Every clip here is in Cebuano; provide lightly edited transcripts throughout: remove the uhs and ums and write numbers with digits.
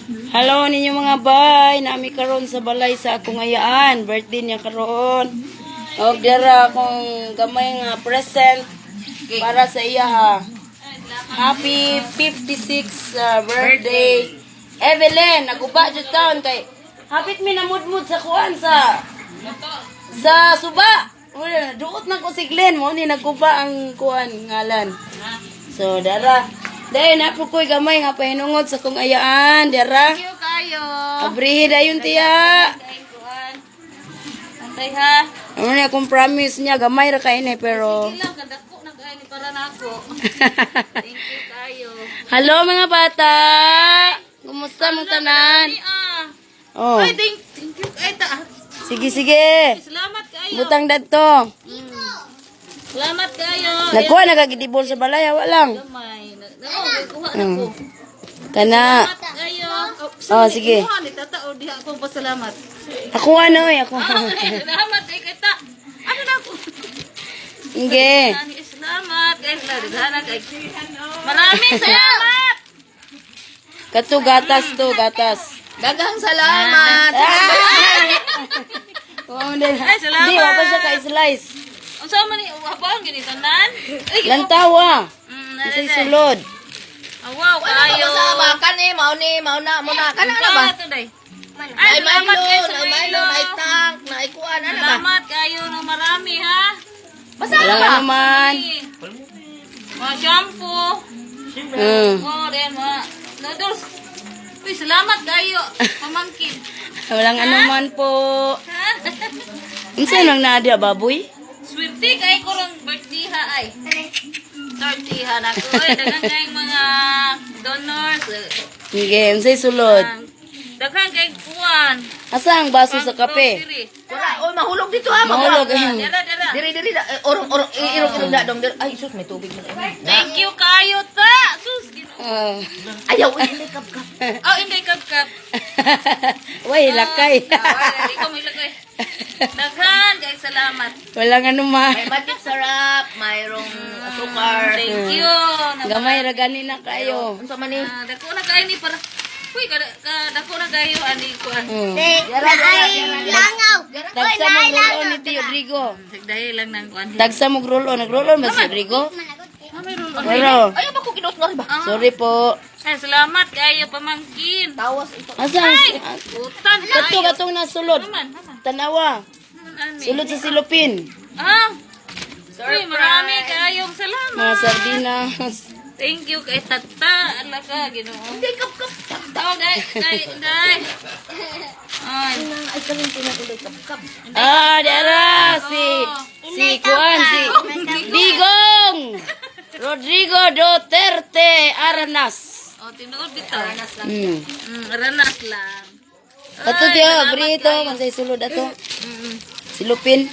Hello ninyo, mga bay, nami karon sa balay sa akong ayaan, birthday niya karon. Og dira akong gamay nga present para sa iya ha. Happy 56 birthday. Evelyn, naguba jud taon kay hapit mi namudmud sa kuan sa suba. Wala, duot na ko si Glenn mo ni nagkuba ang kuan ngalan. So dara. Dahil na po ko'y gamay nga pahinungod sa kong ayaan, dara. Thank you kayo. Abrihi dayon, tiya. Ay, kuan. Antay ha. Ano na akong promise niya, gamay ra kay ni pero. Sige lang, kadako na kayo ni para nako. Thank you kayo. Hello, mga bata. Kumusta mong tanan? Ay, ah. Oh, Ay, thank you kay ta. sige sige. Salamat kayo. Butang dadto. Salamat kayo. Nagkuha na kagidibol sa balay, wa lang. Gamay. Nako, kuha na ko. Kana. Salamat kayo. Oh, sige. Kuha ni tata o diha akong pasalamat. Ako ano eh, ako. Ah, salamat kay kay ta. Ano na ako? Sige. Salamat kay daghan kay. Maraming salamat. Kato gatas to, gatas. Daghang salamat. Ah! Oh, hindi. Ay, salamat. Di, wa pa siya ka-slice. Unsa man ni habang gini tanan? Ay, Lantawa. nare. Isa'y sulod. Ah, wow, Ano kayo. ba sa ba kani mao ni mao na mo na kana na ba? Ito, day. Ay, Ay salamat Milo, kayo sa na Milo, Milo. na tank, na ikuan ano ba? Salamat kayo ng marami, ha? Basta Wala ano ba? naman. Mga shampoo. Oh, then, mga noodles. Uy, salamat kayo, pamangkin. Walang anuman po. Ha? Unsa nang nadia baboy? Swerte kayo ko rong birthday ha, ay. 30 ha na ko. Ay, daghan kayong mga donors. Sige, unsay sulod? Daghan kayong kuwan. Asa ang baso sa kape? Grocery. Wala, oy mahulog dito ha, Mahulog. mahulog. Dara, dara. Diri diri da, eh, orong orong irong irong da dong diri. Ay sus, may tubig man. Thank you kayo ta. Sus, Ginoo. Ah. Ayaw, ay hindi kap kap. Oh, hindi kap kap. Way, lakay. Ah, ikaw may lagay. Daghan kay salamat. Walang anuman. May magic sarap, mayroong asukar. Thank you. Gamay ra gani na kayo. Unsa man ni? Ah, dako na kayo ni para. Uy, ka, dako na kayo ani ko. Langaw. Tagsa mo roll on ni Tio Rodrigo. Dahil lang nang kuan. Tagsa mo roll on, nag-roll on ba si Rodrigo? Ah, may roll on. Pero, Ayaw ba ko kinos nga ba? sorry po. Ay, salamat kayo, pamangkin. Tawas ito. Asa ang Utan kato kayo. katong nasulod? Haman, haman. Tanawa. Haman, ani. Sulod sa silupin. Ah. Uy, marami kayong salamat. Mga sardinas. Thank you kay Tata. Ala ka, Ginoo. Hindi kap kap. Oh, dai, dai, dai. Ay, Ay kanin tinag kap kap. Ah, dara si si kuan si Digong Rodrigo Duterte Aranas. Oh, tinuod bitaw. Aranas lang. Aranas lang. Kato Ay, tiyo, salamat brito, kayo. man say sulod ato. Silupin.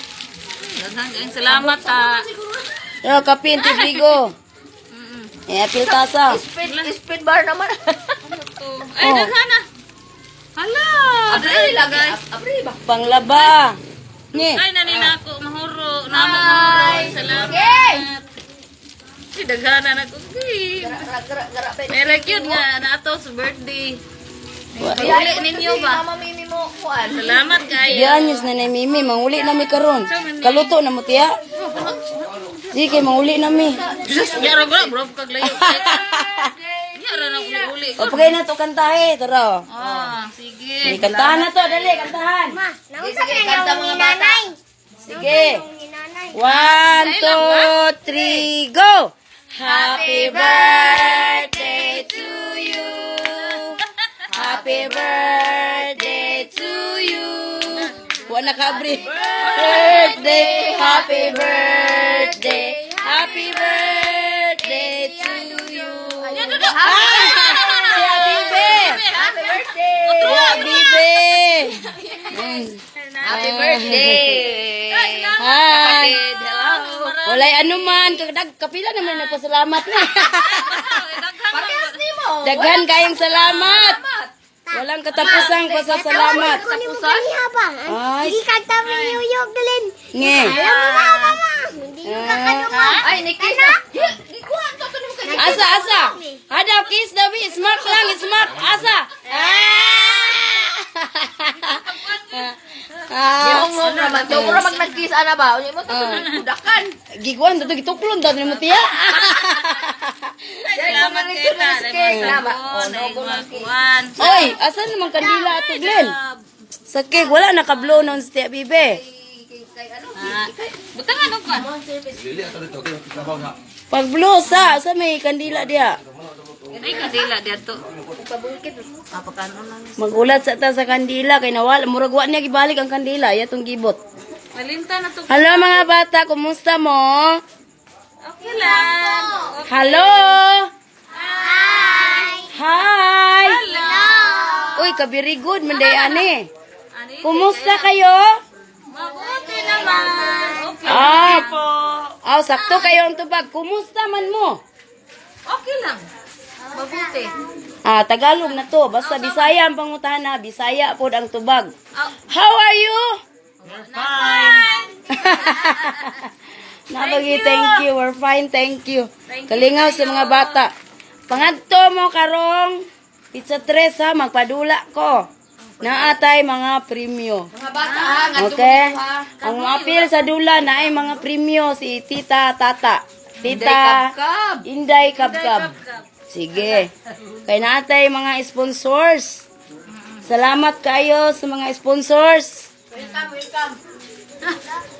Daghang kayong salamat ha. Pero kapin ti Rodrigo. Eh, apil tasa. Speed speed bar naman. Ano to? Ay, Oh. daghan na. Hala. Abri lagi, abri ba? Panglaba. Ni. Ay, nanina ako mahuro. Namo mahuro. Salamat. Ay, daghan na nako. Gara gara gara. Mere cute nga na ato sa birthday. Kaya Uli ninyo ba? Mama Mimi mo kuan. Salamat kayo. Diyan yus na ni Mimi, manguli na mi karon. Kaluto na mo tiya. Sige, manguli na mi. Jesus, yara bro, bro kag layo. Yara na uli-uli. O pagay na to kantahe, tara. Ah, Sige, sige. kantahan na to, dali, kantahan. Ma, naunsa Sige, ka kanta na mga ni bata. nanay. Sige. Ni nanay. One, two, three, go! Happy birthday to you. Happy birthday to you. Wala ka, Bri. Birthday, happy birthday, happy birthday to you. Ah! Si Habibi! Happy birthday. Si Habibi! Happy birthday. Hi! Kapatid, hello. Walay ano man, kadag kapila naman nagpasalamat na. Parehas nimo. Daghan kayong salamat. Walang katapusang pasasalamat. Kunin mo kaniha ba? Ay. Sige, kanta mo New York, Glenn. Nge. Alam mo na, mama. Hindi mo kakadungan. Ay, ni kiss na. Gikuan to to nimo kay. Asa, asa. Hadaw, kiss daw, bi. Smack lang, smack. Asa. Ah! Daw mura mag nagkiss ana ba? Unya mo to kudakan. Giguan dato gituklon dato nimo tiya. Salamat kay ta. Oh, Sabon, ay mga kuan. Oy, asan naman kandila ato Glenn? Sa cake wala naka-blow noon si Tia Bibe. Ah, butang ano ka? Pag blow sa may kandila diha. Ay, kandila dito. Magulat sa ta sa kandila kay nawala murag wa niya gibalik ang kandila, iya tong gibot. Malinta na to. Hello mga bata, kumusta mo? Okay lang. Hello. Hi. Hi. Hello. Uy, ka-very good man day ani. Ani, Kumusta kayo? mabuti naman. Okay. Ah, ah, sakto kayo ang tubag. Kumusta man mo? Okay lang. Mabuti. Ah, Tagalog na to. Basta Bisaya ang pangutana, Bisaya pod ang tubag. Oh. How are you? Fine. Nabagi, thank you. We're fine, thank you. Thank you Kalingaw sa mga bata. Pangadto mo karong pizza tres ha, magpadula ko. Naatay mga premyo. Mga bata ha, ngadto Okay? mo ha. Ang maapil sa dula na ay mga premyo si Tita Tata. Tita Kabkab. Inday Kabkab. Sige. Kay naatay mga sponsors. Salamat kayo sa mga sponsors. Welcome, welcome.